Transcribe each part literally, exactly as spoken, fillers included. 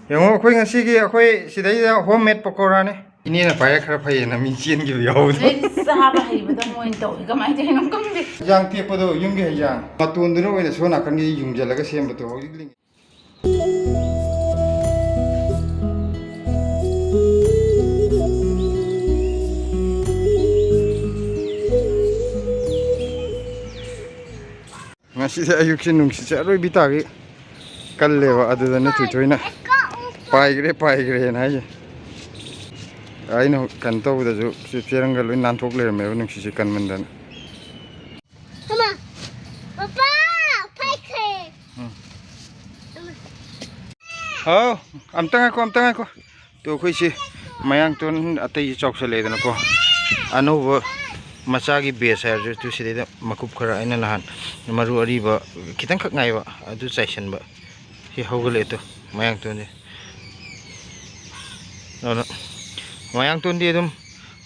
ꯌꯦꯡꯉꯣ, ꯑꯩꯈꯣꯏ ꯉꯁꯤꯒꯤ ꯑꯩꯈꯣꯏ ꯁꯤꯗꯩꯗ ꯍꯣꯝ ꯃꯦꯗ ꯄꯀꯣꯔꯥꯅꯦ꯫ ꯏꯅꯦꯅ ꯄꯥꯏꯔ ꯈꯔ ꯐꯩꯌꯦꯅ ꯃꯤ ꯆꯦꯟꯈꯤꯕ ꯌꯥꯎꯕꯗꯣ꯫ ꯑꯩꯗꯤ ꯆꯥꯕ ꯍꯩꯕꯗ ꯃꯣꯏꯅ ꯇꯧꯏ, ꯀꯃꯥꯏꯅ ꯇꯧꯔꯤꯅꯣ ꯈꯪꯗꯦ꯫ ꯍꯩꯖꯥꯡ ꯇꯦꯛꯄꯗꯣ, ꯌꯨꯝꯒꯤ ꯍꯩꯖꯥꯡ ꯃꯇꯣꯟꯗꯨꯅ ꯑꯣꯏꯅ ꯁꯣꯝ ꯅꯥꯀꯟꯒꯤ ꯌꯨꯡꯁꯤꯜꯂꯒ ꯁꯦꯝꯕꯗꯣ ꯍꯧꯖꯤꯛ ꯂꯤꯡꯉꯤ꯫ ꯉꯁꯤꯁꯦ ꯑꯌꯨꯛꯁꯦ ꯅꯨꯡꯁꯤꯠꯁꯦ ꯑꯔꯣꯏꯕꯤ ꯇꯥꯒꯤ ꯀꯜꯂꯦꯕ, ꯑꯗꯨꯗꯅꯦ ꯊꯣꯏꯊꯣꯏꯅ "ꯄꯥꯏꯈ꯭ꯔꯦ, ꯄꯥꯏꯈ꯭ꯔꯦꯅ" ꯍꯥꯏꯁꯦ꯫ ꯑꯩꯅ ꯀꯩꯅꯣ ꯇꯧꯕꯗꯁꯨ ꯆꯦ-, ꯆꯦꯔꯪꯒ ꯂꯣꯏ ꯅꯥꯟꯊꯣꯛ ꯂꯩꯔꯝꯃꯦꯕ, ꯅꯨꯡꯁꯤꯠꯁꯦ ꯀꯟꯃꯟꯗꯅ꯫ ꯃꯃꯥ, ꯄꯄꯥ, ꯄꯥꯏꯈ꯭ꯔꯦ꯫ ꯎꯝ꯫ ꯍꯥꯎ, ꯑꯝꯇ ꯉꯥꯏꯈꯣ, ꯑꯝꯇ ꯉꯥꯏꯈꯣ꯫ ꯇꯨ, ꯑꯩꯈꯣꯏꯁꯤ ꯃꯌꯥꯡꯇꯣꯟ ꯑꯇꯩꯁꯤ ꯆꯥꯎꯁꯜꯂꯛꯑꯦꯗꯅꯀꯣ, ꯑꯅꯧꯕ ꯃꯆꯥꯒꯤ ꯕꯦꯁ ꯍꯥꯏꯔꯁꯨ, ꯇꯨ, ꯁꯤꯗꯩꯗ ꯃꯀꯨꯞ ꯈꯔ ꯑꯩꯅ ꯅꯍꯥꯟ ꯃꯔꯨ ꯑꯔꯤꯕ ꯈꯤꯇꯪꯈꯛ ꯉꯥꯏꯕ ꯑꯗꯨ ꯆꯥꯏꯁꯟꯕ꯫ ꯁꯤ ꯍꯧꯒꯠꯂꯛꯑꯦ ꯇꯨ, ꯃꯌꯥꯡꯇꯣꯟꯁꯦ꯫ ꯑꯗꯨꯅ ꯃꯌꯥꯡꯇꯣꯟꯗꯤ ꯑꯗꯨꯝ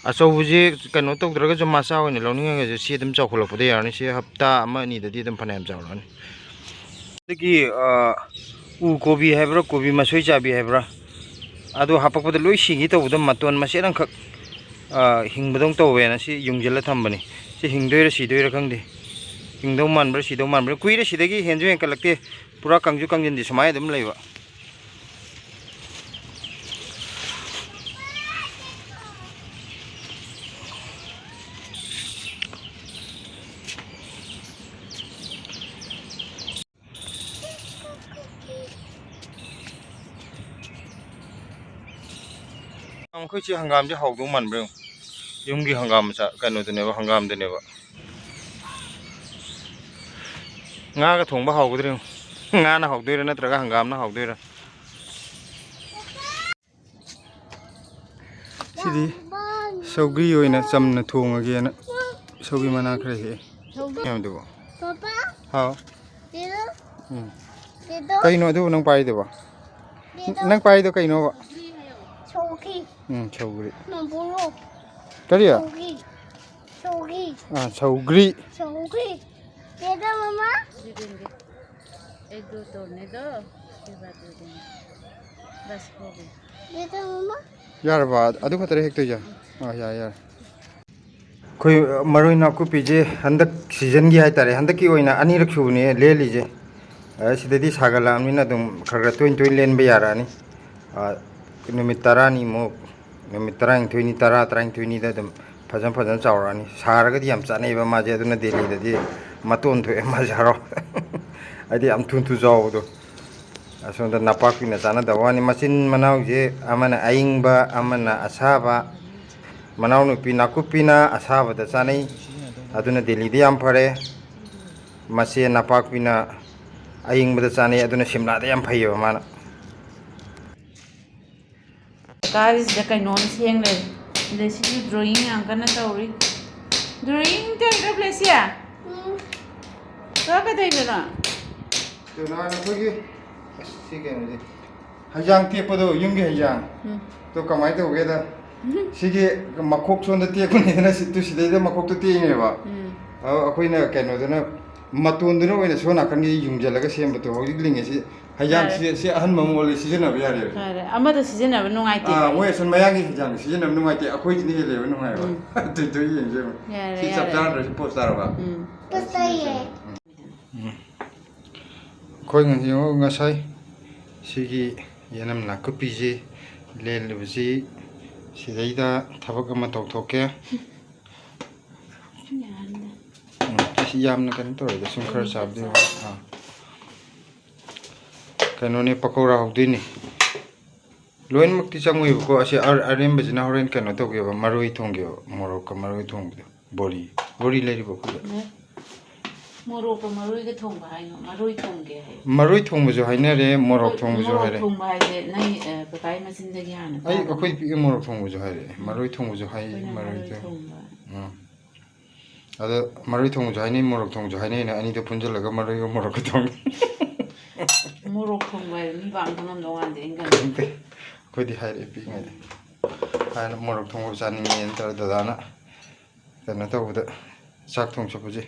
ꯑꯆꯧꯕꯁꯦ ꯀꯩꯅꯣ ꯇꯧꯗ꯭ꯔꯒꯁꯨ, ꯃꯆꯥ ꯑꯣꯏꯅ ꯂꯧꯅꯤꯡꯉꯒꯁꯨ ꯁꯤ ꯑꯗꯨꯝ ꯆꯥꯎꯈꯠꯂꯛꯄꯗ ꯌꯥꯔꯅꯤ꯫ ꯁꯤ ꯍꯞꯇꯥ ꯑꯃ ꯑꯅꯤꯗꯗꯤ ꯑꯗꯨꯝ ꯐꯅꯌꯥꯝ ꯆꯥꯎꯔꯛꯑꯅꯤ꯫ ꯑꯗꯒꯤ, ꯑ, ꯎ ꯀꯣꯕꯤ ꯍꯥꯏꯕ꯭ꯔꯥ, ꯀꯣꯕꯤ ꯃꯁꯣꯏ ꯆꯥꯕꯤ ꯍꯥꯏꯕ꯭ꯔꯥ, ꯑꯗꯨ ꯍꯥꯄꯛꯄꯗ ꯂꯣꯏ ꯁꯤꯒꯦ ꯇꯧꯕꯗ ꯃꯇꯣꯟ ꯃꯆꯦꯠ ꯑꯃꯈꯛ, ꯑ, ꯍꯤꯡꯕꯗꯧ ꯇꯧꯋꯦꯅ ꯁꯤ ꯌꯨꯡꯁꯤꯜꯂ ꯊꯝꯕꯅꯤ꯫ ꯁꯤ ꯍꯤꯡꯗꯣꯏꯔꯥ ꯁꯤꯗꯣꯏꯔꯥ ꯈꯪꯗꯦ꯫ ꯍꯤꯡꯗꯧ ꯃꯥꯟꯕ꯭ꯔꯥ ꯁꯤꯗꯧ ꯃꯥꯟꯕ꯭ꯔꯥ? ꯀꯨꯏꯔꯦ, ꯁꯤꯗꯒꯤ ꯍꯦꯟꯁꯨ ꯍꯦꯟꯀꯠꯂꯛꯇꯦ꯫ ꯄꯨꯔꯥ ꯀꯪꯁꯨ ꯀꯪꯁꯤꯟꯗꯦ, ꯁꯨꯃꯥꯏꯅ ꯑꯗꯨꯝ ꯂꯩꯕ꯫ ꯑꯩꯈꯣꯏ ꯆꯦ ꯍꯪꯒꯥꯝꯁꯦ ꯍꯥꯎꯗꯧ ꯃꯥꯟꯕ꯭ꯔꯥ ꯌꯦꯡꯉꯨ꯫ ꯌꯨꯝꯒꯤ ꯍꯪꯒꯥꯝ ꯃꯆꯥ, ꯀꯩꯅꯣꯗꯨꯅꯦꯕ, ꯍꯪꯒꯥꯝꯗꯨꯅꯦꯕ꯫ ꯉꯥꯒ ꯊꯣꯡꯕ ꯍꯥꯎꯒꯗ꯭ꯔꯥ ꯌꯦꯡꯉꯨ꯫ ꯉꯥꯅ ꯍꯥꯎꯗꯣꯏꯔꯥ ꯅꯠꯇ꯭ꯔꯒ ꯍꯪꯒꯥꯝꯅ ꯍꯥꯎꯗꯣꯏꯔꯥ? ꯁꯤꯗꯤ ꯁꯧꯒ꯭ꯔꯤ ꯑꯣꯏꯅ ꯆꯝꯅ ꯊꯣꯡꯉꯒꯦꯅ ꯁꯧꯒ꯭ꯔꯤ ꯃꯅꯥ ꯈꯔ ꯍꯦꯛꯑꯦ꯫ ꯁꯧꯒ꯭ꯔꯤ꯫ ꯃꯌꯥꯝꯗꯨꯕꯨ꯫ ꯄꯥꯄꯥ꯫ ꯍꯥꯎ꯫ ꯗꯦꯗꯣ꯫ ꯎꯝ꯫ ꯗꯦꯗꯣ꯫ ꯀꯩꯅꯣ ꯑꯗꯨꯕꯨ ꯅꯪ ꯄꯥꯏꯗꯨꯕꯣ? ꯗꯦꯗꯣ꯫ ꯅꯪ ꯄꯥꯏꯗꯣ ꯀꯩꯅꯣꯕ? ꯁꯧꯒ꯭ꯔꯤ꯫ ꯎꯝ, ꯁꯧꯒ꯭ꯔꯤ꯫ ꯃꯕꯣꯛ꯫ ꯀꯔꯤ? ꯁꯧꯒ꯭ꯔꯤ꯫ ꯁꯧꯒ꯭ꯔꯤ꯫ ꯑꯥ, ꯁꯧꯒ꯭ꯔꯤ꯫ ꯁꯧꯒ꯭ꯔꯤ꯫ ꯗꯦꯗꯣ ꯃꯃꯥ꯫ एक दो तोड़ने दो, उसके बाद दे देंगे। ꯌꯥꯔꯕ? ꯑꯗꯨ ꯈꯛꯇꯔ ꯍꯦꯛꯇꯣꯏꯁꯦ? ꯑꯥ, ꯌꯥꯔꯦ, ꯌꯥꯔꯦ꯫ ꯑꯩꯈꯣꯏ ꯃꯔꯣꯏ ꯅꯥꯀꯨꯞꯄꯤꯁꯦ ꯍꯟꯗꯛ ꯁꯤꯖꯟꯒꯤ ꯍꯥꯏꯇꯥꯔꯦ, ꯍꯟꯗꯛꯀꯤ ꯑꯣꯏꯅ ꯑꯅꯤꯔꯛ ꯁꯨꯕꯅꯦ ꯂꯦꯜꯂꯤꯁꯦ꯫ ꯑ, ꯁꯤꯗꯗꯤ ꯁꯥꯒꯠꯂꯛꯑꯕꯅꯤꯅ ꯑꯗꯨꯝ ꯈꯔ ꯈꯔ ꯇꯣꯏꯅ ꯇꯣꯏꯅ ꯂꯦꯟꯕ ꯌꯥꯔꯛꯑꯅꯤ꯫ ꯑ, ꯅꯨꯃꯤꯠ ꯇꯔꯥꯅꯤꯃꯨꯛ, ꯅꯨꯃꯤꯠ ꯇꯔꯥꯅꯤꯊꯣꯏꯅꯤ, ꯇꯔꯥ, ꯇꯔꯥꯅꯤꯊꯣꯏꯅꯤꯗ ꯑꯗꯨꯝ ꯐꯖꯅ ꯐꯖꯅ ꯆꯥꯎꯔꯛꯑꯅꯤ꯫ ꯁꯥꯔꯒꯗꯤ ꯌꯥꯝ ꯆꯥꯅꯩꯕ ꯃꯥꯁꯦ, ꯑꯗꯨꯅ ꯗꯦꯜꯂꯤꯗꯗꯤ ꯃꯇꯣꯟ ꯊꯣꯛꯑꯦ ꯃꯥꯁꯦ, ꯍꯔꯥꯎ ꯍꯥꯏꯗꯤ ꯌꯥꯝ ꯊꯨ ꯊꯨ ꯆꯥꯎꯕꯗꯣ꯫ ꯑꯁꯣꯝꯗ ꯅꯄꯥꯛꯄꯤꯅ ꯆꯥꯅꯗꯕ ꯋꯥꯅꯤ꯫ ꯃꯆꯤꯟ ꯃꯅꯥꯎꯁꯦ ꯑꯃꯅ ꯑꯏꯪꯕ, ꯑꯃꯅ ꯑꯁꯥꯕ꯫ ꯃꯅꯥꯎꯅꯨꯄꯤ ꯅꯥꯀꯨꯞꯄꯤꯅ ꯑꯁꯥꯕꯗ ꯆꯥꯅꯩ, ꯑꯗꯨꯅ ꯗꯦꯜꯂꯤꯗ ꯌꯥꯝ ꯐꯔꯦ꯫ ꯃꯆꯦ ꯅꯄꯥꯛꯄꯤꯅ ꯑꯏꯪꯕꯗ ꯆꯥꯅꯩ, ꯑꯗꯨꯅ ꯁꯤꯝꯂꯥꯗ ꯌꯥꯝ ꯐꯩꯌꯦꯕ ꯃꯥꯅ꯫ ꯀꯥꯔꯤꯁꯤꯗ ꯀꯩꯅꯣꯝ ꯁꯦꯝ ꯂꯩꯔꯦ꯫ ꯑꯗꯩ ꯁꯤꯁꯨ drawing ꯌꯥꯝ ꯀꯟꯅ ꯇꯧꯔꯤ꯫ Drawing ꯇꯧꯔꯤꯔꯣ, ꯕ꯭ꯂꯦꯁꯤꯌꯥ? ꯎꯝ꯫ ꯀꯥ ꯀꯩꯗꯧꯔꯤꯕꯅꯣ? ꯀꯩꯅꯣ ꯍꯥꯏꯅ ꯑꯩꯈꯣꯏꯒꯤ, ꯑꯁ, ꯁꯤ ꯀꯩꯅꯣꯁꯦ, ꯍꯩꯖꯥꯡ ꯇꯦꯛꯄꯗꯣ, ꯌꯨꯝꯒꯤ ꯍꯩꯖꯥꯡ꯫ ꯎꯝ꯫ ꯑꯗꯣ ꯀꯃꯥꯏꯅ ꯇꯧꯒꯦꯗ, ꯎꯝ꯫ ꯁꯤꯒꯤ ꯃꯈꯣꯛ ꯁꯣꯝꯗ ꯇꯦꯛꯄꯅꯤꯗꯅ, ꯁꯤ, ꯇꯨ ꯁꯤꯗꯩꯗ ꯃꯈꯣꯛꯇꯣ ꯇꯦꯛꯏꯅꯦꯕ꯫ ꯎꯝ꯫ ꯑꯗꯣ ꯑꯩꯈꯣꯏꯅ ꯀꯩꯅꯣꯗꯨꯅ, ꯃꯇꯣꯟꯗꯨꯅ ꯑꯣꯏꯅ ꯁꯣꯝ ꯅꯥꯀꯟꯒꯤ ꯌꯨꯡꯁꯤꯜꯂꯒ ꯁꯦꯝꯕꯗꯣ ꯍꯧꯖꯤꯛ ꯂꯤꯡꯉꯤꯁꯤ꯫ ꯍꯩꯖꯥꯡ ꯌꯥꯔꯦ꯫ ꯁꯤ, ꯁꯤ ꯑꯍꯟꯕ ꯑꯃ ꯑꯣꯜꯂꯦ, ꯁꯤꯖꯤꯟꯅꯕ ꯌꯥꯔꯦꯕ꯫ ꯌꯥꯔꯦ꯫ ꯑꯃꯗ ꯁꯤꯖꯤꯟꯅꯕ ꯅꯨꯡꯉꯥꯏꯇꯦ꯫ ꯑꯥ, ꯃꯣꯏ ꯑꯁꯣꯝ ꯃꯌꯥꯡꯒꯤ ꯍꯩꯖꯥꯡ ꯁꯤꯖꯤꯟꯅꯕ ꯅꯨꯡꯉꯥꯏꯇꯦ, ꯑꯩꯈꯣꯏꯁꯤꯅ ꯍꯦꯜꯂꯦꯕ ꯅꯨꯡꯉꯥꯏꯕ꯫ ꯎꯝ꯫ ꯑꯗꯨꯏꯗꯣ ꯌꯦꯡꯁꯦ꯫ ꯌꯥꯔꯦ, ꯁꯤ ꯆꯞ ꯌꯥꯔꯦ꯫ ꯆꯥꯔꯗ꯭ꯔꯣ? ꯁꯤ ꯄꯣꯁ ꯇꯥꯔꯕ? ꯎꯝ꯫ ꯄꯣꯁ ꯇꯥꯏꯌꯦ꯫ ꯎꯝ꯫ ꯑꯩꯈꯣꯏ ꯉ-, ꯌꯦꯡꯉꯣ, ꯉꯁꯥꯏ ꯁꯤꯒꯤ ꯌꯦꯅꯝ ꯅꯥꯀꯨꯞꯄꯤꯁꯤ ꯂꯦꯜꯂꯤꯕꯁꯤ ꯁꯤꯗꯩꯗ ꯊꯕꯛ ꯑꯃ ꯇꯧꯊꯣꯛꯀꯦ꯫ ꯌꯥꯔꯅꯤꯗ꯫ ꯎꯝ, ꯑꯁꯤ ꯌꯥꯝꯅ ꯀꯩꯅꯣ ꯇꯧꯔꯣꯏꯗ, ꯁꯨꯝ ꯈꯔ ꯑꯩ ꯆꯥꯕꯗꯤ ꯆꯥ-, ꯑꯥ꯫ ꯀꯩꯅꯣꯅꯦ, ꯄꯀꯧꯔꯥ ꯍꯧꯗꯣꯏꯅꯦ꯫ ꯂꯣꯏꯅꯃꯛꯇꯤ ꯆꯪꯉꯣꯏꯕꯀꯣ, ꯑꯁꯤ ꯑꯔ-, ꯑꯔꯦꯝꯕꯁꯤꯅ ꯍꯣꯔꯦꯟ ꯀꯩꯅꯣ ꯇꯧꯒꯦꯕ, ꯃꯔꯣꯏ ꯊꯣꯡꯒꯦꯕ, ꯃꯣꯔꯣꯛꯀ ꯃꯔꯣꯏ ꯊꯣꯡꯕꯗꯣ꯫ ꯕꯣꯔꯤ, ꯕꯣꯔꯤ ꯂꯩꯔꯤꯕꯣ ꯑꯩꯈꯣꯏꯗ? ꯂꯩ꯫ ꯃꯣꯔꯣꯛꯀ ꯃꯔꯣꯏꯒ ꯊꯣꯡꯕ ꯍꯥꯏꯅꯣ, ꯃꯔꯣꯏ ꯊꯣꯡꯒꯦ ꯍꯥꯏꯌꯣ꯫ ꯃꯔꯣꯏ ꯊꯣꯡꯕꯁꯨ ꯍꯥꯏꯅꯔꯦ, ꯃꯣꯔꯣꯛ ꯍꯣꯏ, ꯊꯣꯡꯕꯁꯨ ꯃꯣꯔꯣꯛ ꯍꯥꯏꯔꯦ꯫ ꯊꯣꯡꯕ ꯍꯥꯏꯁꯦ ꯅꯪ, ꯑ, ꯀꯀꯥꯒꯤ ꯃꯆꯤꯟꯗꯒꯤ ꯍꯥꯟꯅ ꯑꯩ, ꯇꯥꯕꯅꯤ꯫ ꯑꯩꯈꯣꯏ ꯄꯤꯛꯑꯦ, ꯃꯣꯔꯣꯛ ꯊꯣꯡꯕꯁꯨ ꯍꯥꯏꯔꯛꯑꯦ, ꯎꯝ꯫ ꯃꯔꯣꯏ ꯊꯣꯡꯕꯁꯨ ꯍꯥꯏ-, ꯑꯩꯈꯣꯏꯅ ꯃꯔꯣꯏ ꯃꯔꯣꯏ ꯊꯣꯡ-, ꯊꯣꯡꯕ꯫ ꯎꯝ꯫ ꯑꯗꯣ ꯃꯔꯣꯏ ꯊꯣꯡꯕꯁꯨ ꯍꯥꯏꯅꯩ, ꯃꯣꯔꯣꯛ ꯊꯣꯡꯕꯁꯨ ꯍꯥꯏꯅꯩꯅ ꯑꯅꯤꯗꯣ ꯄꯨꯟꯁꯤꯜꯂꯒ ꯃꯔꯣꯏꯒ ꯃꯣꯔꯣꯛꯀ ꯊꯣꯡꯉꯦ꯫ ꯃꯣꯔꯣꯛ ꯊꯣꯡꯕ ꯍꯥꯏꯗꯤ ꯃꯤ ꯄꯥꯛ ꯈꯪꯉꯝꯗꯧ ꯃꯥꯟꯗꯦ, ꯑꯩꯅ ꯈꯟꯕꯗ꯫ ꯈꯪꯗꯦ꯫ ꯑꯩꯈꯣꯏꯗꯤ ꯍꯥꯏꯔꯛꯑꯦ ꯄꯤꯛꯏꯉꯩꯗ꯫ ꯍꯥꯏꯅ ꯃꯣꯔꯣꯛ ꯊꯣꯡꯕ ꯆꯥꯅꯤꯡꯉꯦꯅ ꯇꯧꯔꯦ ꯗꯗꯥꯅ꯫ ꯀꯩꯅꯣ ꯇꯧꯕꯗ, ꯆꯥꯛ ꯊꯣꯡ ꯆꯠꯄꯁꯦ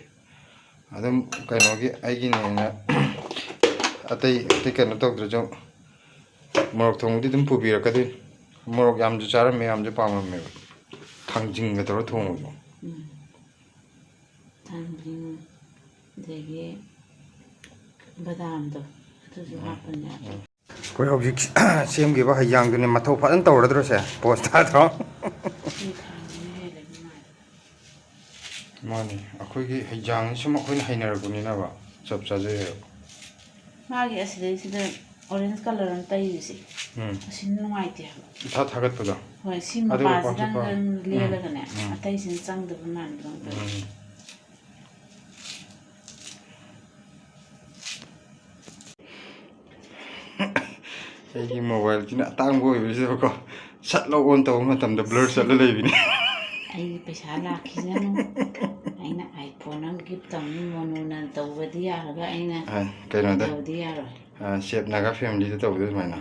ꯑꯗꯨꯝ ꯀꯩꯅꯣꯒꯤ ꯑꯩꯒꯤꯅꯦꯅ ꯑꯇꯩ, ꯑꯇꯩ ꯀꯩꯅꯣ ꯇꯧꯗ꯭ꯔꯁꯨ ꯃꯣꯔꯣꯛ ꯊꯣꯡꯕꯗꯤ ꯑꯗꯨꯝ ꯄꯨꯕꯤꯔꯛꯀꯗꯣꯏꯅꯤ꯫ ꯃꯣꯔꯣꯛ ꯌꯥꯝꯁꯨ ꯆꯥꯔꯝꯃꯦ, ꯌꯥꯝꯁꯨ ꯄꯥꯝꯂꯝꯃꯦꯕ꯫ ꯊꯥꯡꯖꯤꯡꯒ ꯇꯧꯔ ꯊꯣꯡꯕꯗꯣ꯫ ꯎꯝ꯫ ꯊꯥꯡꯖꯤꯡ, ꯑꯗꯒꯤ ꯕꯗꯥꯝꯗꯣ, ꯑꯗꯨꯁꯨ ꯎꯝ꯫ ꯍꯥꯞꯄꯅꯦ꯫ ꯎꯝ꯫ ꯑꯩꯈꯣꯏ ꯍꯧꯖꯤꯛ ꯁꯦꯝꯈꯤꯕ ꯍꯩꯖꯥꯡꯗꯨꯅꯦ ꯃꯊꯧ ꯐꯖꯅ ꯇꯧꯔꯗ꯭ꯔꯣꯁꯦ, ꯄꯣꯁ ꯇꯥꯗ꯭ꯔꯣ? ꯁꯤ ꯊꯥꯡꯖꯤꯡ ꯍꯦꯜꯂꯦ ꯅꯨꯡꯉꯥꯏꯕ꯫ ꯃꯥꯅꯤ, ꯑꯩꯈꯣꯏꯒꯤ ꯍꯩꯖꯥꯡꯁꯤ ꯁꯨꯝ ꯑꯩꯈꯣꯏꯅ ꯍꯩꯅꯔꯛꯄꯅꯤꯅꯕ ꯆꯞ ꯆꯥꯖꯩꯌꯦꯕ꯫ ꯃꯥꯒꯤ ꯑꯁꯤꯗꯩꯁꯤꯗ orange colour ꯑꯃ ꯇꯩꯔꯤꯁꯦ, ꯎꯝ꯫ ꯑꯁꯤꯅ ꯅꯨꯡꯉꯥꯏꯇꯦ ꯍꯥꯏꯕ꯫ ꯏꯊꯥ ꯊꯥꯒꯠꯄꯗꯣ꯫ ꯍꯣꯏ, ꯁꯤ ꯑꯗꯨꯒ ꯃꯄꯥꯁꯤꯗꯪ ꯄꯥꯛꯊꯣꯛꯄ꯫ ꯎꯝ, ꯂꯦꯜꯂꯒꯅꯦ, ꯎꯝ꯫ ꯑꯇꯩꯁꯤꯅ ꯆꯪꯗꯕ ꯃꯥꯟꯕꯗꯧꯅ ꯇꯧꯋꯤ꯫ ꯎꯝ꯫ ꯑꯩꯒꯤ mobileꯁꯤꯅ ꯑꯇꯥꯡꯕ ꯑꯣꯏꯕꯁꯤꯗꯀꯣ, ꯁꯠ ꯂꯧ on ꯇꯧꯕ ꯃꯇꯝꯗ blur ꯆꯠꯂ ꯂꯩꯕꯅꯤ꯫ ꯑꯩꯒꯤ ꯄꯩꯁꯥ ꯂꯥꯛꯈꯤꯁꯅꯨ꯫ ꯑꯩꯅ iPhone ꯑꯃ gift ꯇꯧꯅꯤ, ꯃꯣꯅꯨꯅ ꯇꯧꯕꯗꯤ ꯌꯥꯔꯒ ꯑꯩꯅ ꯑ, ꯀꯩꯅꯣꯗ, ꯇꯧꯕꯗꯤ ꯌꯥꯔꯣꯏ꯫ ꯑ, ꯁꯦꯞ ꯅꯥꯒꯥ familyꯗ ꯇꯧꯕꯗꯣ ꯑꯗꯨꯃꯥꯏꯅ꯫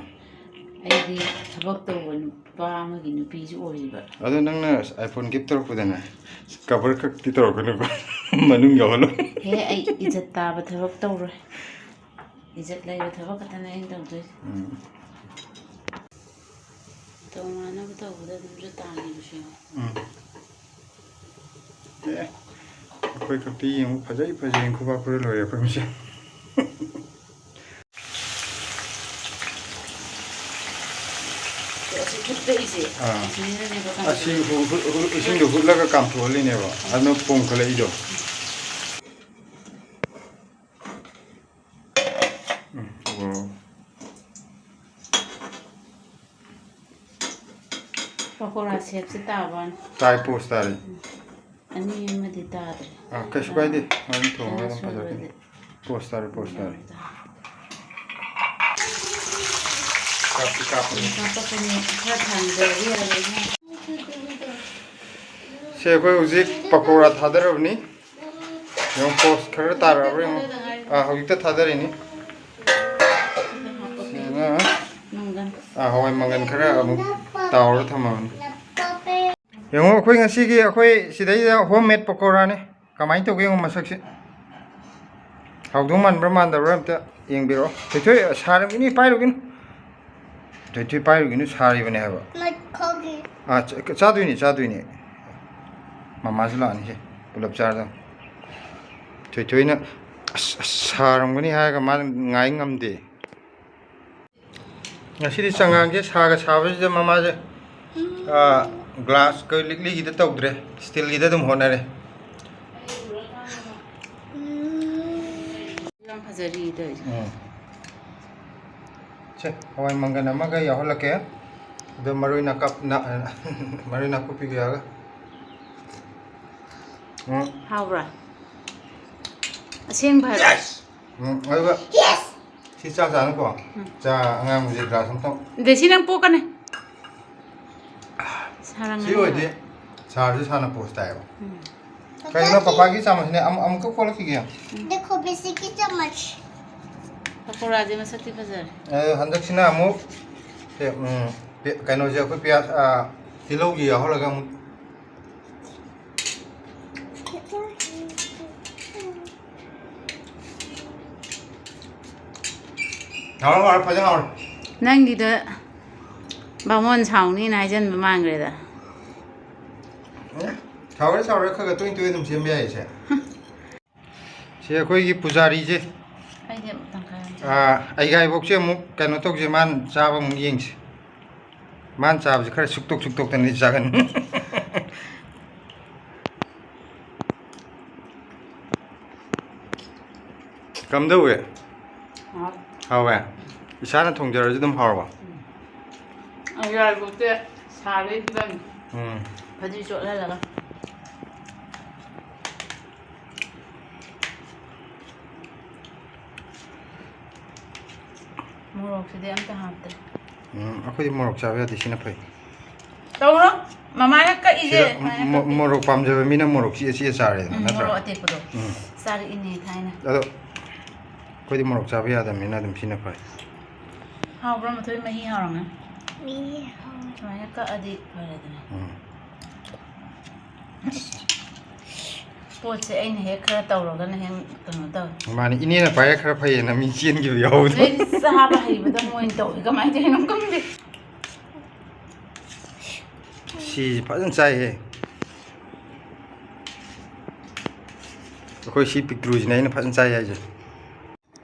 ꯑꯩꯗꯤ ꯊꯕꯛ ꯇꯧꯕ ꯅꯨꯄꯥ ꯑꯃꯒꯤ ꯅꯨꯄꯤꯁꯨ ꯑꯣꯏꯔꯤꯕ꯫ ꯑꯗꯣ ꯅꯪꯅ iPhone gift ꯇꯧꯔꯛꯄꯗꯅꯦ, cover ꯈꯛꯇꯤ ꯇꯧꯔꯛꯀꯅꯨꯀꯣ, ꯃꯅꯨꯡ ꯌꯥꯎꯍꯜꯂꯣ꯫ ꯍꯦ, ꯑꯩ ꯏꯖꯠ ꯇꯥꯕ ꯊꯕꯛ ꯇꯧꯔꯣꯏ꯫ ꯏꯖꯠ ꯂꯩꯕ ꯊꯕꯛ ꯈꯛꯇꯅꯦ ꯑꯩꯅ ꯇꯧꯗꯣꯏꯁꯦ꯫ ꯎꯝ꯫ ꯇꯧꯅꯅꯕ ꯇꯧꯕꯗ ꯑꯗꯨꯝꯁꯨ ꯇꯥꯈꯤꯕꯁꯨ ꯌꯥꯎꯏ꯫ ꯎꯝ꯫ ꯑꯦ, ꯑꯩꯈꯣꯏ ꯈꯛꯇꯤ ꯌꯦꯡꯉꯨ, ꯐꯖꯩ ꯐꯖꯩ ꯈꯨꯕꯥꯛ ꯈꯨꯔ ꯂꯣꯏꯔꯦ ꯑꯩꯈꯣꯏ ꯃꯁꯦꯟ꯫ ꯑꯁꯤ ꯐꯨꯠꯄ ꯏꯁꯦ, ꯑꯥ꯫ ꯑꯁꯤꯅꯅꯦꯕ ꯑꯁꯤ ꯀꯥꯝꯊꯣꯛꯏꯁꯦ꯫ ꯍꯨ-, ꯍꯨ-, ꯍꯨ-, ꯏꯁꯤꯡꯗꯣ ꯍꯨꯠꯂꯒ ꯀꯥꯝꯊꯣꯛꯍꯜꯂꯤꯅꯦꯕ, ꯑꯗꯨꯅ ꯄꯣꯝꯈꯠꯂꯛꯏꯗꯣ꯫ ꯎꯝ, ꯑꯣ꯫ ꯄꯀꯣꯔꯥ shapeꯁꯦ ꯇꯥꯕ ꯋꯥꯅꯤ꯫ ꯇꯥꯏ, pose ꯇꯥꯔꯦ꯫ ꯎꯝ꯫ ꯑꯅꯤ ꯑꯃꯗꯤ ꯇꯥꯗ꯭ꯔꯦ꯫ ꯑꯥ, ꯀꯩꯁꯨ ꯀꯥꯏꯗꯦ꯫ ꯑꯗꯨꯝ ꯊꯣꯡꯉꯒ ꯑꯗꯨꯝ ꯐꯖꯔꯛꯀꯅꯤ꯫ ꯁꯨꯔꯗꯤ꯫ Pose ꯇꯥꯔꯦ, pose ꯇꯥꯔꯦ꯫ ꯎꯝ꯫ ꯀꯥꯞꯇꯤ ꯀꯥꯞꯄꯅꯤ꯫ ꯎꯝ, ꯀꯥꯞꯄꯛꯀꯅꯤ꯫ ꯈꯔ ꯊꯥꯡꯗꯔꯗꯤ ꯌꯥꯔꯣꯏꯅꯦ꯫ ꯁꯦ, ꯑꯩꯈꯣꯏ ꯍꯧꯖꯤꯛ ꯄꯀꯣꯔꯥ ꯊꯥꯗꯔꯕꯅꯤ꯫ ꯌꯦꯡꯉꯣ, pose ꯈꯔ ꯇꯥꯔꯛꯑꯕ꯭ꯔꯥ ꯌꯦꯡꯉꯣ꯫ ꯑꯥ, ꯍꯧꯖꯤꯛꯇ ꯊꯥꯗꯔꯤꯅꯤ꯫ ꯁꯤꯅ, ꯃꯪꯒꯟ꯫ ꯑꯥ, ꯍꯋꯥꯏ ꯃꯪꯒꯟ ꯈꯔ ꯑꯃꯨꯛ ꯇꯥꯎꯔꯒ ꯊꯝꯃꯕꯅꯤ꯫ ꯌꯦꯡꯉꯣ, ꯑꯩꯈꯣꯏ ꯉꯁꯤꯒꯤ ꯑꯩꯈꯣꯏ ꯁꯤꯗꯩꯗ home made ꯄꯀꯣꯔꯥꯅꯤ꯫ ꯀꯃꯥꯏꯅ ꯇꯧꯒꯦ ꯌꯦꯡꯉꯣ ꯃꯁꯛꯁꯦ꯫ ꯍꯥꯎꯗꯧ ꯃꯥꯟꯕ꯭ꯔꯥ ꯃꯥꯟꯗꯕ꯭ꯔꯥ ꯑꯝꯇ ꯌꯦꯡꯕꯤꯔꯛꯑꯣ꯫ ꯊꯣꯏꯊꯣꯏ, ꯁꯥꯔꯝꯒꯤꯅꯤ, ꯄꯥꯏꯔꯨꯒꯤꯅꯨ꯫ ꯊꯣꯏꯊꯣꯏ ꯄꯥꯏꯔꯨꯒꯤꯅꯨ, ꯁꯥꯔꯤꯕꯅꯦ ꯍꯥꯏꯕ꯫ ꯃꯈꯣꯒꯤ꯫ ꯑꯥ, ꯆ-, ꯆꯥꯗꯣꯏꯅꯦ, ꯆꯥꯗꯣꯏꯅꯦ꯫ ꯃꯃꯥꯁꯨ ꯂꯥꯛꯑꯅꯤꯁꯦ, ꯄꯨꯂꯞ ꯆꯥꯔꯗꯝ꯫ ꯊꯣꯏꯊꯣꯏꯅ, "ꯑꯁ, ꯑꯁ, ꯁꯥꯔꯝꯒꯅꯤ" ꯍꯥꯏꯔꯒ ꯃꯥꯅ ꯉꯥꯏ ꯉꯝꯗꯦ꯫ ꯉꯁꯤꯗꯤ ꯆꯉꯥꯡꯁꯦ ꯁꯥꯒ ꯁꯥꯕꯁꯤꯗ ꯃꯃꯥꯁꯦ, ꯑꯥ, ꯒ꯭ꯂꯥꯁ ꯀ-, ꯂꯤꯛꯂꯤꯒꯤꯗ ꯇꯧꯗ꯭ꯔꯦ, ꯁ꯭ꯇꯤꯜꯒꯤꯗ ꯑꯗꯨꯝ ꯍꯣꯠꯅꯔꯦ꯫ ꯌꯥꯝ ꯐꯖꯔꯤ ꯇꯧꯔꯤꯁꯦ꯫ ꯎꯝ꯫ ꯁꯦ, ꯍꯋꯥꯏ ꯃꯪꯒꯟ ꯑꯃꯒ ꯌꯥꯎꯍꯜꯂꯛꯀꯦ꯫ ꯑꯗꯣ ꯃꯔꯣꯏ ꯅꯥꯀꯞ-, ꯅꯥ-, ꯃꯔꯣꯏ ꯅꯥꯀꯨꯞꯄꯤꯒ ꯌꯥꯎꯔꯒ꯫ ꯎꯝ꯫ ꯍꯥꯎꯕ꯭ꯔꯥ? ꯑꯁꯦꯡꯕ ꯍꯥꯏꯔꯣ? Yes! ꯎꯝ, ꯑꯗꯨꯒ Yes! ꯁꯤ ꯆꯥ ꯆꯥꯅꯨꯀꯣ꯫ ꯎꯝ꯫ ꯆꯥ ꯑꯉꯥꯡꯕꯁꯦ ꯒ꯭ꯂꯥꯁ ꯑꯝꯇꯪ꯫ ꯗꯦꯁꯤ, ꯅꯪ ꯄꯣꯛꯀꯅꯤ꯫ ꯁꯥꯔꯝꯒꯅꯤ ꯁꯤ ꯑꯣꯏꯗꯤ ꯍꯥꯏꯕ꯫ ꯁꯥꯔꯁꯨ ꯁꯥꯅ ꯄꯣꯁ ꯇꯥꯏꯌꯦꯕ꯫ ꯎꯝ꯫ ꯀꯩꯅꯣ, ꯄꯄꯥꯒꯤ ꯆꯥꯃꯁꯅꯦ, ꯑꯃ-, ꯑꯃꯨꯛꯀ ꯀꯣꯠꯂꯛꯈꯤꯒꯦ꯫ ꯗꯦꯈꯣ, ꯕꯦꯁꯤꯒꯤ ꯆꯥꯃꯁ꯫ ꯄꯀꯣꯔꯥꯁꯦ ꯃꯁꯛꯇꯤ ꯐꯖꯔꯦ꯫ ꯑ, ꯍꯟꯗꯛꯁꯤꯅ ꯑꯃꯨꯛ, ꯁꯦ, ꯎꯝ, ꯄꯦ-, ꯀꯩꯅꯣꯁꯦ ꯑꯩꯈꯣꯏ ꯄꯤꯌꯥꯁ, ꯑ, ꯇꯤꯜꯍꯧꯒꯤ ꯌꯥꯎꯍꯜꯂꯒ ꯑꯃꯨꯛ꯫ ꯍꯥꯎꯔꯦ, ꯍꯥꯎꯔꯦ, ꯐꯖꯅ ꯍꯥꯎꯔꯦ꯫ ꯅꯪꯒꯤꯗ ꯕꯥꯃꯣꯟ ꯁꯥꯎꯅꯤꯅ ꯍꯥꯏꯖꯟꯕ ꯃꯥꯟꯈ꯭ꯔꯦꯗ꯫ ꯑꯦ, ꯁꯥꯎꯔꯦ, ꯁꯥꯎꯔꯦ, ꯈꯔ ꯈꯔ ꯇꯣꯏꯅ ꯇꯣꯏꯅ ꯑꯗꯨꯝ ꯁꯦꯝꯕ ꯌꯥꯏꯌꯦ ꯁꯦ꯫ ꯁꯤ ꯑꯩꯈꯣꯏꯒꯤ ꯄꯨꯖꯥꯔꯤꯁꯦ꯫ ꯑꯩꯗꯤ ꯑꯃꯨꯛ ꯇꯪꯈꯥꯏ ꯑꯃ ꯆꯥ-, ꯑꯥ, ꯑꯩꯒꯥꯏꯕꯣꯛꯁꯦ ꯑꯃꯨꯛ ꯀꯩꯅꯣ ꯇꯧꯁꯦ, ꯃꯥꯅ ꯆꯥꯕ ꯑꯃꯨꯛ ꯌꯦꯡꯁꯦ꯫ ꯃꯥꯅ ꯆꯥꯕꯁꯦ ꯈꯔ ꯁꯨꯛꯇꯣꯛ ꯁꯨꯛꯇꯣꯛꯇꯅꯗꯤ ꯆꯥꯒꯟ꯫ ꯀꯝꯗꯧꯋꯦ? ꯍꯥꯎ꯫ ꯍꯥꯎꯋꯦ? ꯏꯁꯥꯅ ꯊꯣꯡꯖꯔꯁꯨ ꯑꯗꯨꯝ ꯍꯥꯎꯔꯕ? ꯎꯝ꯫ ꯑꯩꯒꯥꯏꯕꯣꯛꯁꯦ ꯁꯥꯕꯒꯤ ꯐꯤꯕꯝꯅꯤ꯫ ꯎꯝ꯫ ꯐꯗꯤ ꯆꯣꯠꯍꯜꯂꯒ꯫ ꯃꯣꯔꯣꯛꯁꯤꯗꯤ ꯑꯝꯇ ꯍꯥꯞꯇ꯭ꯔꯦ꯫ ꯎꯝ, ꯑꯩꯈꯣꯏꯗꯤ ꯃꯣꯔꯣꯛ ꯆꯥꯕ ꯌꯥꯗꯦ, ꯁꯤꯅ ꯐꯩ꯫ ꯇꯧꯔꯣ, ꯃꯃꯥꯅ ꯀꯛꯏꯁꯦ ꯁꯤꯗ ꯁꯨꯃꯥꯏꯅ ꯃꯣ-, ꯀꯛꯄꯤ꯫ ꯃꯣꯔꯣꯛ ꯄꯥꯝꯖꯕ ꯃꯤꯅ ꯃꯣꯔꯣꯛ ꯆꯤꯛꯑ ꯆꯤꯛꯑ ꯆꯥꯔꯦꯗꯅ, ꯎꯝ, ꯅꯠꯇ꯭ꯔꯥ? ꯃꯣꯔꯣꯛ ꯑꯇꯦꯛꯄꯗꯣ ꯎꯝ꯫ ꯆꯥꯔꯛꯏꯅꯦ ꯊꯥꯏꯅ꯫ ꯑꯗꯣ ꯑꯩꯈꯣꯏꯗꯤ ꯃꯣꯔꯣꯛ ꯆꯥꯕ ꯌꯥꯗꯕꯅꯤꯅ ꯑꯗꯨꯝ ꯁꯤꯅ ꯐꯔꯦ꯫ ꯍꯥꯎꯕ꯭ꯔꯥ ꯃꯊꯣꯏ? ꯃꯍꯤ ꯍꯥꯎꯔꯝꯒꯅꯤ꯫ ꯃꯍꯤ ꯍꯥꯎꯋꯦ꯫ ꯁꯨꯃꯥꯏꯅ ꯀꯛꯑꯗꯤ ꯐꯔꯦꯗꯅ꯫ ꯎꯝ꯫ ꯄꯣꯠꯁꯦ ꯑꯩꯅ ꯍꯦꯛ ꯈꯔ ꯇꯧꯔꯒꯅ ꯍꯦꯛ ꯀꯩꯅꯣ ꯇꯧꯋꯦ꯫ ꯃꯥꯅꯦ, ꯏꯅꯦꯅ ꯄꯥꯏꯔ ꯈꯔ ꯐꯩꯌꯦꯅ ꯃꯤ ꯆꯦꯟꯈꯤꯕ ꯌꯥꯎꯕꯗꯣ꯫ ꯅꯣꯏꯗꯤ ꯆꯥꯕ ꯍꯩꯕꯗ ꯃꯣꯏꯅ ꯇꯧꯋꯤ, ꯀꯃꯥꯏꯅ ꯇꯧꯔꯤꯅꯣ ꯈꯪꯗꯦ꯫ ꯁꯤ ꯐꯖꯅ ꯆꯥꯏꯍꯦ꯫ ꯑꯩꯈꯣꯏ ꯁꯤ ꯄꯤꯛꯇ꯭ꯔꯨꯁꯤꯅꯦ ꯑꯩꯅ ꯐꯖꯅ ꯆꯥꯏ ꯍꯥꯏꯁꯦ꯫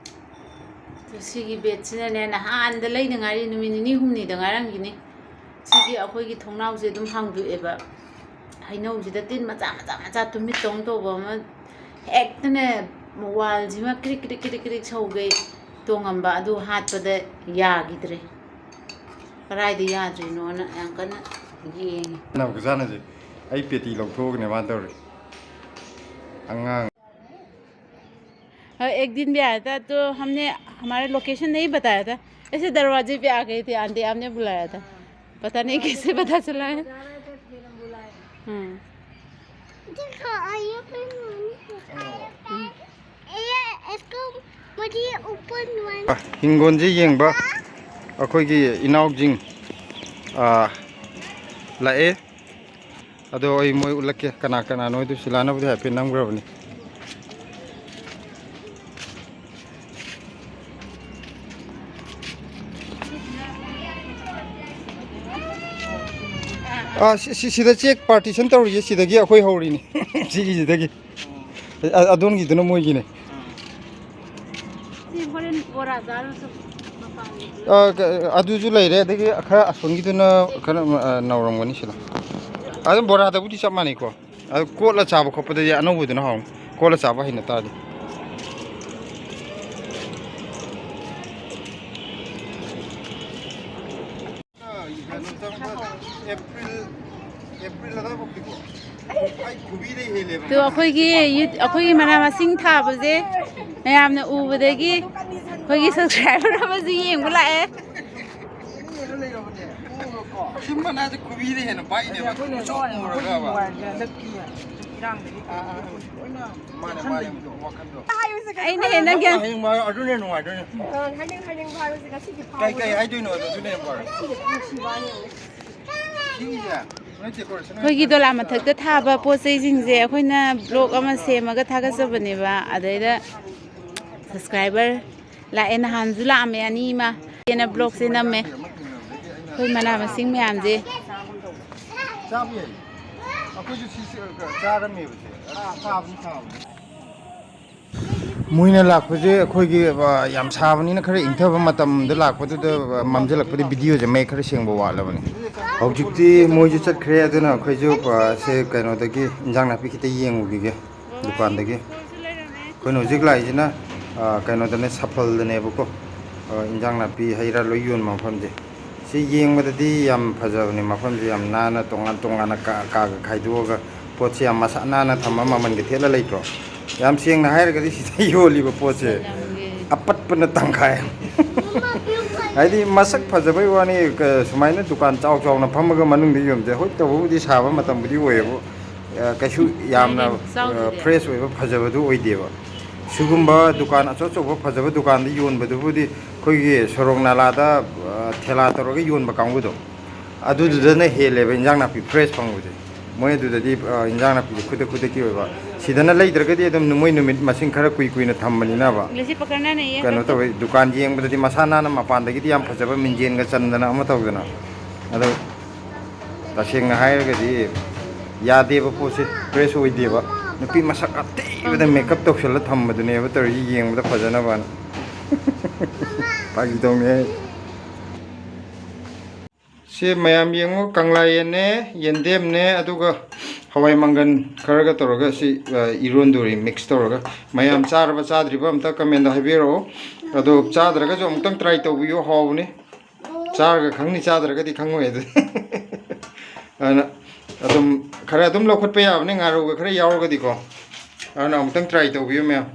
ꯑꯗꯨ ꯁꯤꯒꯤ ꯕꯦꯠꯁꯤꯅꯅꯦ, ꯅꯍꯥꯟꯗ ꯂꯩꯗ ꯉꯥꯏꯔꯤ, ꯅꯨꯃꯤꯠ ꯅꯤꯅꯤ ꯍꯨꯝꯅꯤꯗ ꯉꯥꯏꯔꯝꯈꯤꯅꯤ꯫ ꯁꯤꯒꯤ ꯑꯩꯈꯣꯏꯒꯤ ꯊꯣꯡꯅꯥꯎꯁꯦ ꯑꯗꯨꯝ ꯍꯥꯡꯗꯣꯛꯑꯦꯕ꯫ ꯍꯩꯅꯧꯁꯤꯗ ꯇꯤꯟ ꯃꯆꯥ ꯃꯆꯥ ꯃꯆꯥ ꯇꯨꯃꯤꯠꯇꯧꯅ ꯇꯧꯕ ꯑꯃ ꯍꯦꯛꯇꯅꯦ, ꯋꯥꯜꯁꯤꯃ ꯀ꯭ꯔꯤꯛ ꯀ꯭ꯔꯤꯛ ꯀ꯭ꯔꯤꯛ ꯀ꯭ꯔꯤꯛ ꯁꯧꯒꯩ ꯇꯣꯡꯉꯝꯕ, ꯑꯗꯨ ꯍꯥꯠꯄꯗ ꯌꯥꯈꯤꯗ꯭ꯔꯦ꯫ ꯀꯗꯥꯏꯗ ꯌꯥꯗ꯭ꯔꯤꯅꯣꯅ ꯌꯥꯝ ꯀꯟꯅ ꯌꯦꯡꯉꯤ꯫ ꯅꯕꯒꯖꯥꯅꯁꯦ ꯑꯩ ꯄꯦꯇꯤ ꯂꯧꯊꯣꯛꯑꯒꯅꯦ ꯃꯥꯅ ꯇꯧꯔꯤ꯫ ꯑꯉꯥꯡ꯫ और एक दिन भी आया था, तो हमने, हमारा लोकेशन नहीं बताया था, ऐसे दरवाजे पे आ गए थे आंटी, आपने बुलाया था। पता नहीं कैसे पता चला है। हाँ। देखो, ये पे पानी है। ये, इसको मुझे ऊपर वन। ꯍꯤꯡꯒꯣꯜꯁꯦ ꯌꯦꯡꯕ ꯑꯩꯈꯣꯏꯒꯤ ꯏꯅꯥꯎꯁꯤꯡ, ꯑꯥ, ꯂꯥꯛꯑꯦ꯫ ꯑꯗꯣ ꯑꯩ ꯃꯣꯏ ꯎꯠꯂꯛꯀꯦ, ꯀꯅꯥ ꯀꯅꯥꯅꯣ ꯍꯥꯏꯗꯣ꯫ ꯁꯤꯂꯥꯅꯕꯨꯗꯤ ꯍꯥꯏꯐꯦꯠ ꯅꯝꯈ꯭ꯔꯕꯅꯤ꯫ ꯑꯥ, ꯁꯤ, ꯁꯤ, ꯁꯤꯗ ꯆꯦꯛ ꯄꯥꯔꯇꯤꯁꯟ ꯇꯧꯔꯤꯁꯦ ꯁꯤꯗꯒꯤ ꯑꯩꯈꯣꯏ ꯍꯧꯔꯤꯅꯤ꯫ ꯁꯤꯒꯤꯁꯤꯗꯒꯤ꯫ ꯑ-, ꯑꯗꯣꯝꯒꯤꯗꯨꯅ ꯃꯣꯏꯒꯤꯅꯦ꯫ ꯁꯤ ꯍꯣꯔꯦꯟ ꯕꯣꯔꯥ ꯆꯥꯔꯁꯨ ꯃꯄꯥꯟꯒꯤ꯫ ꯑ, ꯀ-, ꯑꯗꯨꯁꯨ ꯂꯩꯔꯦ, ꯑꯗꯒꯤ ꯈꯔ ꯑꯁꯣꯝꯒꯤꯗꯨꯅ ꯈꯔ, ꯑ, ꯅꯧꯔꯝꯒꯅꯤ ꯁꯤꯗ꯫ ꯑꯗꯨꯝ ꯕꯣꯔꯥꯗꯕꯨꯗꯤ ꯆꯞ ꯃꯥꯟꯅꯩꯀꯣ꯫ ꯑꯗꯨ ꯀꯣꯠꯂ ꯆꯥꯕ ꯈꯣꯠꯄꯗꯗꯤ ꯑꯅꯧꯕꯗꯨꯅ ꯍꯥꯎꯅꯤ, ꯀꯣꯠꯂ ꯆꯥꯕ ꯍꯩꯅ ꯇꯥꯔꯗꯤ꯫ ꯑꯦꯄ꯭ꯔꯤꯜ, ꯑꯦꯄ꯭ꯔꯤꯜ ꯑꯗꯥꯏꯐꯥꯎꯗꯤꯀꯣ, ꯑꯩ ꯈꯨꯕꯤꯗꯩ ꯍꯦꯜꯂꯦꯕ꯫ ꯑꯗꯣ ꯑꯩꯈꯣꯏꯒꯤ ꯌꯨꯠ-, ꯑꯩꯈꯣꯏꯒꯤ ꯃꯅꯥ ꯃꯁꯤꯡ ꯊꯥꯕꯁꯦ ꯃꯌꯥꯝꯅ ꯎꯕꯗꯒꯤ ꯑꯩꯈꯣꯏꯒꯤ subscriber ꯑꯃꯁꯨ ꯌꯦꯡꯕ ꯂꯥꯛꯑꯦ꯫ ꯁꯤ ꯃꯅꯥꯁꯦ ꯈꯨꯕꯤꯗꯩ ꯍꯦꯜꯂꯦꯕ꯫ ꯌꯦꯡꯉꯨꯀꯣ꯫ ꯁꯤ ꯃꯅꯥꯁꯦ ꯈꯨꯕꯤꯗ ꯍꯦꯟꯅ ꯄꯥꯛꯏꯅꯦꯕ꯫ ꯑꯩꯈꯣꯏꯅ ꯃꯨꯁꯨꯛ ꯂꯣꯏꯔꯦ, ꯃꯨꯔꯒꯕ꯫ ꯑꯩꯈꯣꯏꯒꯤ ꯍꯥꯏꯕꯗꯤ ꯍꯟꯗꯛꯀꯤ ꯏꯔꯥꯡꯗꯒꯤ ꯑꯥ, ꯑꯥ, ꯑꯥ꯫ ꯂꯣꯏꯅ ꯃꯥꯅꯦ, ꯃꯥꯅꯦ, ꯈꯟꯕꯩꯅꯤꯗꯣ꯫ ꯋꯥꯈꯜꯗꯣ꯫ ꯍꯥꯏꯌꯨꯁꯦ ꯀꯩꯅꯣ? ꯑꯩꯅ ꯍꯦꯟꯅ ꯒ꯭ꯌꯥꯟ ꯍꯌꯦꯡ ꯃꯥ ꯑꯗꯨꯅ ꯅꯨꯡꯉꯥꯏꯗꯣꯏꯅꯦ꯫ ꯑ, ꯍꯌꯦꯡ, ꯍꯌꯦꯡ ꯍꯥꯏꯌꯨꯁꯦ, ꯉꯁꯤꯗꯤ ꯀꯩ, ꯀꯩ ꯐꯥꯎꯕꯗꯣ꯫ ꯍꯥꯏꯗꯣꯏꯅꯣ ꯑꯗꯨ? ꯑꯗꯨꯅ ꯍꯦꯟꯅ ꯐꯔꯦ꯫ ꯉꯁꯤꯗꯤ ꯅꯨꯡꯁꯤꯕ ꯍꯥꯏꯅ꯫ ꯁꯤꯒꯤꯁꯦ꯫ ꯑꯩꯈꯣꯏꯒꯤ ꯗꯣꯂꯥ ꯃꯊꯛꯇ ꯊꯥꯕ ꯄꯣꯠ ꯆꯩꯁꯤꯡꯁꯦ ꯑꯩꯈꯣꯏꯅ ꯕ꯭ꯂꯣꯛ ꯑꯃ ꯁꯦꯝꯃꯒ ꯊꯥꯒꯠꯆꯕꯅꯦꯕ꯫ ꯑꯗꯩꯗ ꯁꯕꯁꯀ꯭ꯔꯥꯏꯕꯔ ꯂꯥꯛꯑꯦ, ꯅꯍꯥꯟꯁꯨ ꯂꯥꯛꯑꯝꯃꯦ ꯑꯅꯤ ꯑꯃ꯫ ꯏꯆꯦꯅ ꯕ꯭ꯂꯣꯛꯁꯦ ꯅꯝꯃꯦ꯫ ꯑꯩꯈꯣꯏ ꯃꯅꯥ ꯃꯁꯤꯡ ꯃꯌꯥꯝꯁꯦ꯫ ꯆꯥꯕ ꯌꯥꯏ꯫ ꯑꯩꯈꯣꯏꯁꯨ ꯁꯤ ꯆꯥꯔꯝꯃꯦꯕꯁꯦ꯫ ꯑꯁ, ꯊꯥꯕꯅꯤ, ꯊꯥꯕꯅꯤ꯫ ꯃꯣꯏꯅ ꯂꯥꯛꯄꯁꯦ ꯑꯩꯈꯣꯏꯒꯤ, ꯑ, ꯌꯥꯝ ꯁꯥꯕꯅꯤꯅ ꯈꯔ ꯏꯪꯊꯕ ꯃꯇꯝꯗ ꯂꯥꯛꯄꯗꯨꯗ, ꯑ, ꯃꯝꯁꯤꯜꯂꯛꯄꯗ ꯚꯤꯗꯤꯑꯣꯁꯦ ꯃꯌꯦꯛ ꯈꯔ ꯁꯦꯡꯕ ꯋꯥꯠꯂꯕꯅꯤ꯫ ꯍꯧꯖꯤꯛꯇꯤ ꯃꯣꯏꯁꯨ ꯆꯠꯈ꯭ꯔꯦ, ꯑꯗꯨꯅ ꯑꯩꯈꯣꯏꯁꯨ, ꯑ, ꯁꯦ ꯀꯩꯅꯣꯗꯒꯤ ꯏꯟꯖꯥꯡ ꯅꯥꯄꯤ ꯈꯤꯇ ꯌꯦꯡꯉꯨꯈꯤꯒꯦ ꯗꯨꯀꯥꯟꯗꯒꯤ꯫ ꯑꯩꯈꯣꯏꯅ ꯍꯧꯖꯤꯛ ꯂꯥꯛꯏꯁꯤꯅ, ꯑ, ꯀꯩꯅꯣꯗꯅꯦ, ꯁꯐꯜꯗꯅꯦꯕꯀꯣ꯫ ꯑ, ꯏꯟꯖꯥꯡ ꯅꯥꯄꯤ ꯍꯩ ꯔꯥ ꯂꯣꯏ ꯌꯣꯟꯕ ꯃꯐꯝꯁꯦ꯫ ꯁꯤ ꯌꯦꯡꯕꯗꯗꯤ ꯌꯥꯝ ꯐꯖꯕꯅꯦ ꯃꯐꯝꯁꯦ, ꯌꯥꯝ ꯅꯥꯟꯅ ꯇꯣꯉꯥꯟ ꯇꯣꯉꯥꯟꯅ ꯀꯥ, ꯀꯥꯒ ꯈꯥꯏꯗꯣꯛꯑꯒ ꯄꯣꯠꯁꯦ ꯌꯥꯝ ꯃꯁꯥ ꯅꯥꯟꯅ ꯊꯝꯃ ꯃꯃꯜꯒ ꯊꯦꯠꯂ ꯂꯩꯇ꯭ꯔꯣ? ꯌꯥꯝ ꯁꯦꯡꯅ ꯍꯥꯏꯔꯒꯗꯤ ꯁꯤꯗ ꯌꯣꯜꯂꯤꯕ ꯄꯣꯠꯁꯦ ꯑꯄꯠꯄꯅ ꯇꯪꯈꯥꯏ꯫ ꯍꯥꯏꯗꯤ ꯃꯁꯛ ꯐꯖꯕꯩ ꯋꯥꯅꯤ, ꯀ-, ꯁꯨꯃꯥꯏꯅ ꯗꯨꯀꯥꯟ ꯆꯥꯎ ꯆꯥꯎꯅ ꯐꯝꯃꯒ ꯃꯅꯨꯡꯗ ꯌꯣꯟꯕꯁꯦ, ꯍꯣꯏ, ꯇꯧꯕꯕꯨꯗꯤ ꯁꯥꯕ ꯃꯇꯝꯕꯨꯗꯤ ꯑꯣꯏꯌꯦꯕ, ꯑ, ꯀꯩꯁꯨ ꯌꯥꯝꯅ, ꯍꯥꯏꯗꯤ ꯆꯥꯎꯗꯦ꯫ ꯑ, ꯐ꯭ꯔꯦꯁ ꯑꯣꯏꯕ ꯐꯖꯕꯗꯨ ꯑꯣꯏꯗꯦꯕ꯫ ꯁꯤꯒꯨꯝꯕ ꯗꯨꯀꯥꯟ ꯑꯆꯧ ꯑꯆꯧꯕ ꯐꯖꯕ ꯗꯨꯀꯥꯟꯗ ꯌꯣꯟꯕꯗꯨꯕꯨꯗꯤ ꯑꯩꯈꯣꯏꯒꯤ ꯁꯣꯔꯣꯛ ꯅꯥꯂꯥꯗ, ꯑ, ꯊꯦꯂꯥ ꯇꯧꯔꯒ ꯌꯣꯟꯕ ꯀꯥꯡꯕꯨꯗꯣ, ꯑꯗꯨꯗꯨꯗꯅ ꯍꯦꯜꯂꯦꯕ ꯏꯟꯖꯥꯡ ꯅꯥꯄꯤ ꯐ꯭ꯔꯦꯁ ꯐꯪꯕꯁꯦ꯫ ꯃꯣꯏ ꯑꯗꯨꯗꯗꯤ, ꯑ, ꯏꯟꯖꯥꯡ ꯅꯥꯄꯤꯁꯦ ꯈꯨꯗꯛ ꯈꯨꯗꯛꯀꯤ ꯑꯣꯏꯕ꯫ ꯁꯤꯗꯅ ꯂꯩꯇ꯭ꯔꯒꯗꯤ ꯑꯗꯨꯝ ꯃꯣꯏ ꯅꯨꯃꯤꯠ ꯃꯁꯤꯡ ꯈꯔ ꯀꯨꯏ ꯀꯨꯏꯅ ꯊꯝꯕꯅꯤꯅꯕ꯫ ꯏꯪꯂꯤꯁꯁꯤ ꯄꯀꯔꯅ ꯅꯩꯌꯦ꯫ ꯀꯩꯅꯣ ꯇꯧꯋꯦ, ꯗꯨꯀꯥꯟ ꯌꯦꯡꯕꯗꯗꯤ ꯃꯁꯥ ꯅꯥꯟꯅ ꯃꯄꯥꯟꯗꯒꯤꯗꯤ ꯌꯥꯝ ꯐꯖꯕ ꯃꯤꯡꯖꯦꯜꯒ ꯆꯟꯗꯅ ꯑꯃ ꯇꯧꯗꯅ꯫ ꯑꯗꯣ ꯇꯁꯦꯡꯅ ꯍꯥꯏꯔꯒꯗꯤ ꯌꯥꯗꯦꯕ ꯄꯣꯠꯁꯦ, ꯐ꯭ꯔꯦꯁ ꯑꯣꯏꯗꯦꯕ꯫ ꯅꯨꯄꯤ ꯃꯁꯛ ꯑꯊꯤꯕꯗ ꯃꯦꯀꯞ ꯇꯧꯁꯜꯂ ꯊꯝꯕꯗꯨꯅꯦꯕ ꯇꯧꯔꯤꯁꯤ ꯌꯦꯡꯕꯗ ꯐꯖꯅꯕꯅ꯫ ꯐꯥꯒꯤ ꯇꯧꯅꯦ꯫ ꯁꯤ ꯃꯌꯥꯝ ꯌꯦꯡꯉꯨ, ꯀꯪꯂꯥ ꯌꯦꯟꯅꯦ, ꯌꯦꯟꯗꯦꯝꯅꯦ, ꯑꯗꯨꯒ ꯍꯋꯥꯏ ꯃꯪꯒꯟ ꯈꯔꯒ ꯇꯧꯔꯒ ꯁꯤ, ꯑ, ꯏꯔꯣꯟꯗꯣꯔꯤ, ꯃꯤꯛꯁ ꯇꯧꯔꯒ꯫ ꯃꯌꯥꯝ ꯆꯥꯔꯕ ꯆꯥꯗ꯭ꯔꯤꯕ ꯑꯝꯇ ꯀꯃꯦꯟꯗ ꯍꯥꯏꯕꯤꯔꯛꯑꯣ꯫ ꯑꯗꯣ ꯆꯥꯗ꯭ꯔꯒꯁꯨ ꯑꯃꯨꯛꯇꯪ ꯇ꯭ꯔꯥꯏ ꯇꯧꯕꯤꯌꯨ, ꯍꯥꯎꯕꯅꯤ꯫ ꯆꯥꯔꯒ ꯈꯪꯅꯤ, ꯆꯥꯗ꯭ꯔꯒꯗꯤ ꯈꯪꯉꯣꯏ ꯑꯗꯨ꯫ ꯑꯗꯨꯅ ꯑꯗꯨꯝ ꯈꯔ ꯑꯗꯨꯝ ꯂꯧꯈꯠꯄ ꯌꯥꯕꯅꯤ, ꯉꯥꯔꯧꯒ ꯈꯔ ꯌꯥꯎꯔꯒꯗꯤꯀꯣ꯫ ꯑꯗꯨꯅ ꯑꯃꯨꯛꯇꯪ ꯇ꯭ꯔꯥꯏ ꯇꯧꯕꯤꯌꯨ ꯃꯌꯥꯝ꯫